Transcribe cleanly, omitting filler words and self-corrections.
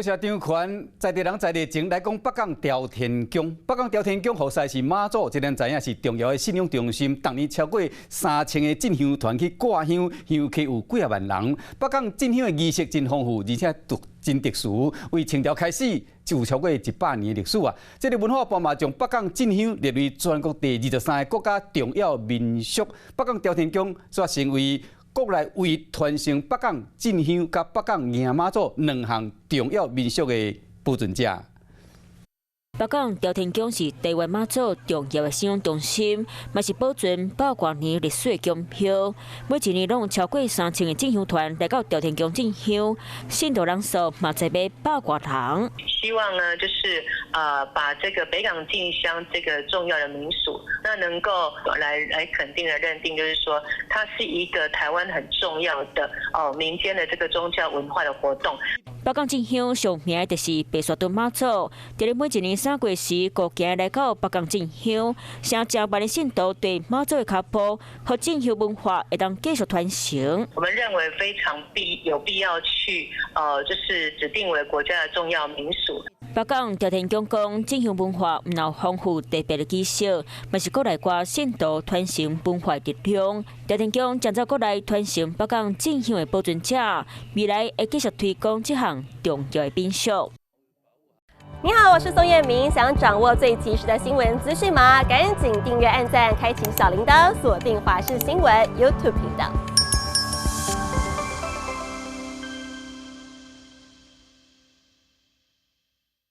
多謝張權，在地人在地情來講，北港朝天宮，北港朝天宮予似是媽祖，這咱知影是重要的信仰中心。逐年超過3000個進香團去掛香，香客有幾仔萬人。北港進香的儀式真豐富，而且獨真特殊。為清朝開始就有超過100年的歷史啊！這个文化部嘛將北港進香列為全國第23個國家重要民俗。北港朝天宮煞成為國內唯一傳承北港進香佮北港迎媽祖兩項重要民俗的保存者。北港朝天宮是台灣媽祖重要的信仰中心，嘛是保存百外年歷史的宮廟。每一年攏有超過3000個進香團來到朝天宮進香，信徒人數嘛在欲百外人。希望呢，就是把這個北港進香這個重要的民俗，那能夠來肯定的認定，就是說它是一個台灣很重要的哦民間的這個宗教文化的活動。北港進香上名的就是白沙屯媽祖，佇咧每一年3月時，高行來到北港進香，成千萬的信徒綴媽祖的跤步，予進香文化會當繼續傳承。我們認為非常有必要去，就是指定為國家的重要民俗。北港朝天宮講，進香文化毋但豐富特別的儀式，嘛是國內外信徒傳承文化的力量。朝天宮將做國內傳承北港進香的保存者，未來會繼續推廣這項重要的民俗。你好，我是宋燕明，想掌握最及時的新聞資訊嗎？趕緊訂閱、按讚、開啟小鈴鐺，鎖定華視新聞 YouTube 頻道。